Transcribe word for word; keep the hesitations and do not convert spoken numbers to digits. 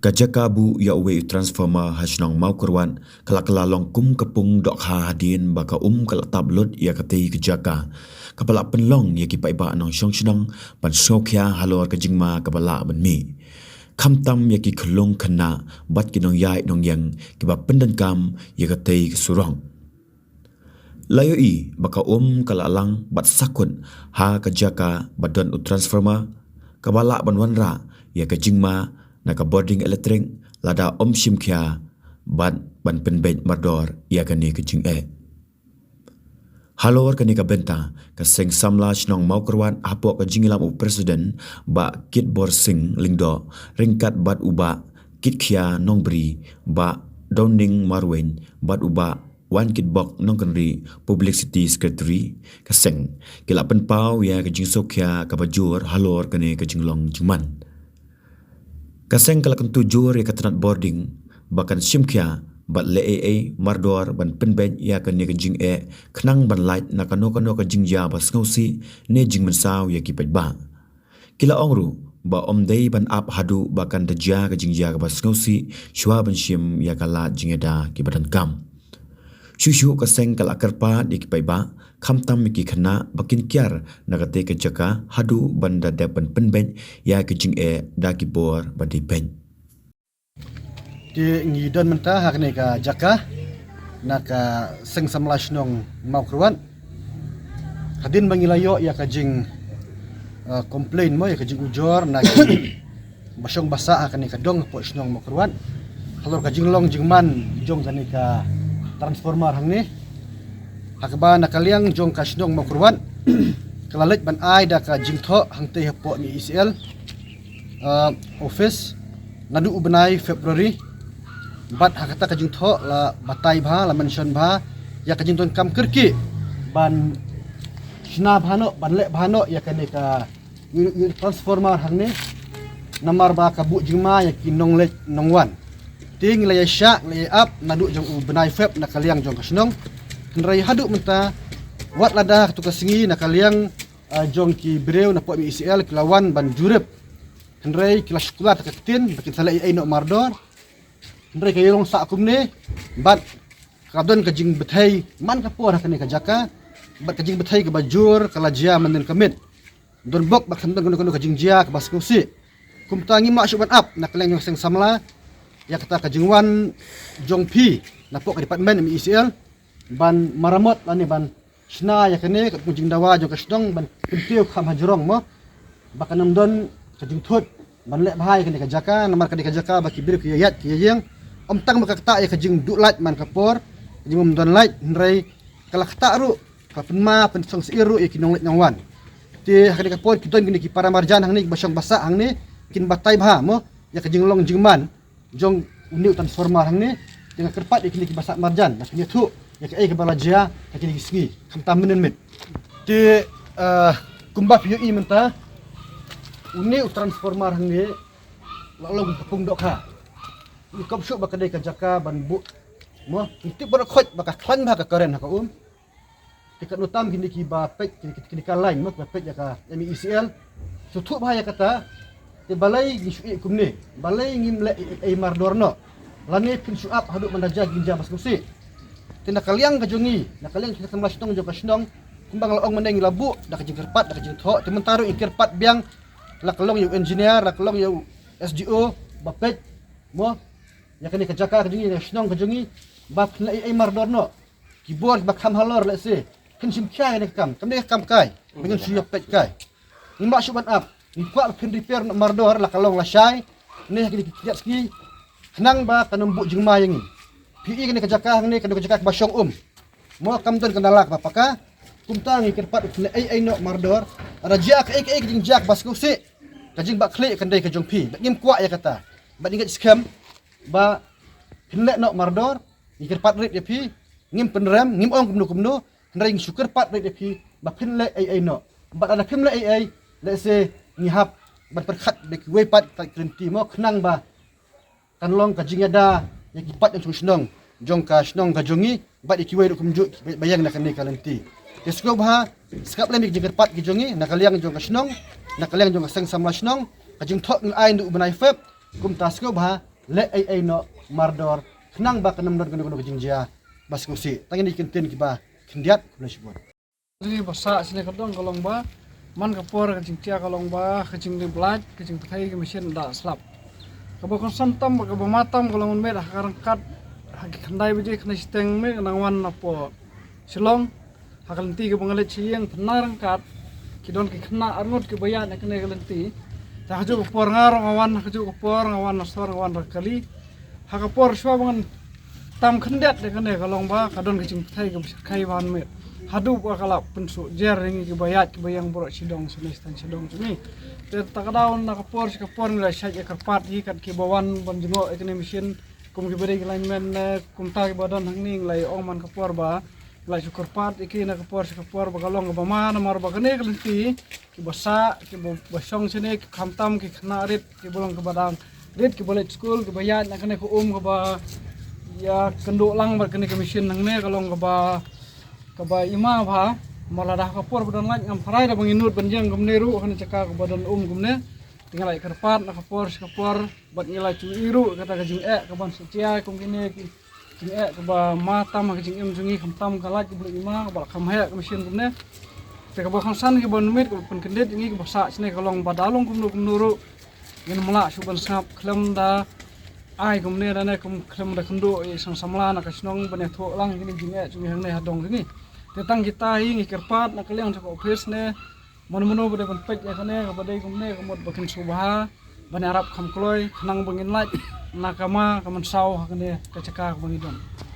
Ka jaka buh ïa uwei u transformer ha shnong Mawkyrwat ka la kylla long kum ka pung dohkha hadien ba ka um ka la tap lut ïa katei ka jaka, kaba la pynlong ïa ki paidbah nongshong shnong ban sngewkhia halor ka jingma kaba lah ban mih, khamtam ïa ki khyllung khynnah bad ki nongïaid nongïeng kiba pyndonkam ïa katei ka surok. La ïohi ba ka um ka la lang bad sakut ha ka jaka ba don u transformer, kaba lah ban wanrah ïa ka jingma na ka bording elektrik lada ym shim khia bad ban pynbeit mardor ïa kane ka jingeh. Halor kane ka bynta, ka seng samla shnong Mawkyrwat hapoh ka jingïalam u president, Bah Kitbor Singh Lyngdoh, ryngkat bad u Bah Kitkhia Nongbri, Bah Downing Marwein bad u Bah Wan Kitbok Nongkynrih, publicity secretary ka seng, ki la pynpaw ïa ka jingsngewkhia kaba jur halor kane ka jinglong jingman. Ka seng ka la kyntu jur ïa ka tnat bording ba kan shim khia bad leh ei ei mardor ban pynbeit ïa kane ka jingeh, khnang ban lait na kano kano ka jingjia ba sngewsih ne jingmynsaw ïa ki paidbah. Ki la ong ruh ba ym dei ban ap haduh ba kan da jia ka jingjia kaba sngewsih shuwa ban shim ïa ka lad jingïada kiba donkam. Shuh shuh ka seng ka la kyrpad ïa ki paidbah, khamtam ïa ki khynnah, ba kin kiar na katei ka jaka haduh ban da dep ban pynbeit ïa ka jingeh da ki bor ba dei beit. Te ngi don mynta ha kane ka jaka na ka seng samla shnong Mawkyrwat. Hadien ba ngi la ïoh ïa ka jing, uh, complain mo, ïa ka jingujor na ki ba shong ba sah ha kane ka dong hapoh shnong Mawkyrwat halor ka jinglong jingman jong kane ka transformer hangne. Ha kaba na ka liang jong ka shnong Mawkyrwat ka la leit ban ai da ka jingthoh hangtei hapoh M E E C L, uh, office naduh u bnai February. Bad ha kata ka jingthoh la batai bha, la mention bha ïa ka jingdonkam kyrkieh ban shna bha noh, ban leh bha noh ïa kane ka ïa u transformer hangne, namar ba ka buh jingma ïa ki nongleit nongwan. Te ngi la ïa shah, ngi la ïa ap naduh jong u bnai Feb na ka liang jong ka shnong. Hynrei haduh mynta, wat lada ha katu ka sngi na ka liang, ah, jong ki briew napoh M E E C L ki la wan ban jurip. Hynrei ki la shu kular da ka ktien ba kin sa leh ei ei noh mardor. Hynrei ka ïa long sah kumne bad ka don ka jingbthei man ka por ha kane ka jaka bad ka jingbthei kaba jur ka la jia mynnin ka miet. Don bok ba khlem don kano kano ka jingjia kaba sngewsih. Kumta ngim lah shuh ban ap na ka liang jong ka seng samla ïa kata ka jingwan jong phi napoh ka department M E E C L ban maramot lane ban shna ïa kane ka jingdawa jong ka shnong ban kyntiew kham ha jrong mo, ba kan ym don ka jingthut ban leh bha ïa kane ka jaka, namar kane ka jaka ba ki briew ki ïa ïaid ki ïa ïeng. Ym tang ba ka ktah ïa ka jingduh lait man ka por, ka jingym don lait, hynrei ka la ktah ruh ka pynma pynshongsyier ruh ïa ki nongleit nongwan. Te ha kane ka por ki don kine ki para marjan hangne, ki ba shong ba sah hangne, kin batai bha mo ïa ka jinglong jingman jong une u transformer hangne. Te nga kyrpad ïa kine ki ba sah marjan ba kin ïathuh ïa kaei kaba la jia ha kine ki sngi khamtam mynnin miet. Te, ah, kumba phi ïohi mynta, une u transformer hangne la long ka pung dohkha. Ngi kop shuh ba ka dei ka jaka ban buh mo, ngi tip baroh khoit ba ka khlaiñ bha ka current ha ka um. Te katno tam kine ki ba peit, kine, kine, kine ka line mo, ki ba peit ïa ka M E E C L. Shu thuh bha ïa kata. Te balei ngi shu ïeh kumne, balei ngim leh ei ei mardor noh, lane phin shu ap haduh ban da jia ki jingjia ba sngewsih. Te na ka liang ka jong ngi, na ka liang ka samla shnong jong ka shnong, kumba nga la ong mynne, ngi la buh da ka jingkyrpad, da ka jingthoh. Te mynta ruh ngi kyrpad biang, la ka long ïa u engineer, la ka long ïa u S D O ba peit mo ïa kane ka jaka ka jong ngi, ïa ka shnong ka jong ngi, ba phin leh ei ei mardor noh. Ki bor ba kham halor lehse kin shim khia ïa kane ka kam, kam dei ka kam kai ba ngin shu ïa peit kai. Ngim lah shuh ban ap, ngi kwah ba phin repair noh mardor, la ka long lashai ne ha kine ki kjat sngi, khnang ba kan ym buh jingma ïa ngi. Phi ïohi kane ka jaka hangne, kane ka jaka kaba shong um mo, kam don ka nala kaba paka. Kumta ngi kyrpad ba phin leh ei ei noh mardor. Lada jia kaei kaei ka jingjia kaba sngewsih, ka jingbakhlieh kan dei ka jong phi, bad ngim kwah ïa kata. Bad ngi ngeit skhem ba phin leh noh mardor. Ngi kyrpad rit ïa phi, ngim pynrem, ngim ong kumno kumno, hynrei ngi shu kyrpad rit ïa phi ba phin leh ei ei noh. Bad lada phim leh ei ei, lehse ngi hap ban pyrkhat da kiwei pat ka lynti mo, khnang ba kan long ka jingïada ïa ki paid nongshong shnong jong ka shnong ka jong ngi bad ïa kiwei ruh kumjuh kiba ïeng na kane ka lynti. Te sngewbha, sngap lem ïa ki jingkyrpad ki jong ngi na ka liang jong ka shnong, na ka liang jong ka seng samla shnong. Ka jingthoh ngi ai naduh u bnai Feb. Kumta sngewbha, leh ei ei noh mardor, khnang ba kan ym don kano kano ka jingjia ba sngewsih. Tang ïa kine ki kyntien kiba khyndiat, khublei shibun. Kane ba sah shane ka dong ka long ba man ka por ka jingtia ka long ba ka jingdih blad ka jingpynthei ka machine da slap. Kaba kongsan tam ba kaba ma tam ka long mynmiet ha ka ryngkat ha ki khyndai baje khyndai shiteng mynmiet nang wan napoh Shillong. Ha ka lynti kaba nga leit sha ïing, tang ryngkat ki don ki khynnah arngut kiba ïaid na kane ka lynti. Te ha kajuh ka por nga ruh nga wan, ha kajuh ka por nga wan na sor, nga wan ra kali. Ha ka por shuwa ba ngan tam khyndiat ïa kane ka long ba ka don ka jingpynthei kaba shyrkhei ba mynmiet. Haduh ba ka la pynsuh jer ïa ngi kiba ïaid kiba ïeng baroh shadong shane, shadong shane. Te ta ka daw na ka por sha ka por ngi la shait ïa kyrpad ïa kat kiba wan ban jngoh ïa kane machine. Kum kiba dei ki lineman, eh, kumta kiba don hangne ngi la ong man ka por ba ngi la shu kyrpad ïa ki na ka por sha ka por ba ka long kaba ma, namar ba kane ka lynti kiba sah, kiba, ba shong shane, ki khamtam ki khynnah rit, kiba long kiba dang rit, kiba leit skul, kiba ïaid na kane ka um kaba ïakynduh lang bad kane ka machine hangne ka long kaba, kaba i ma bha. Ma lada ha ka por ba don lait ngam tharai da ba ngi nud ban ïeng kumne ruh ha kane ka jaka kaba don um kumne. Te ngi la ïakyrpad na ka por sha ka por bad ngi la ju ïohi ruh kata ka jingeh kaban sa jia kum kine ki jingeh kaba ma tam ha ka jingim jong ngi, khamtam ka lait kaba la i ma kaba la kham heh ka machine kumne. Te kaba kongsan kiba mynmiet kaba pynkyndit ïa ngi kaba sah shane ka long ba da long kumno kumno ruh ngin ym lah shuh ban sngap khlem da ai kumne da ne kum khlem da kynduh ïa i sang samla na ka shnong ban ïathuh lang ïa kine ki jingeh jong ngi hangne ha dong jong ngi. Te tang kita hi ngi kyrpad na ka liang jong ka office ne mano mano ba dei ban peit ïa kane kaba dei kumne ka mut ba kin sngewbha ban ïarap kham kloi khnang ba ngin lait na ka ma ka mynsaw ha kane ka jaka kaba ngi don.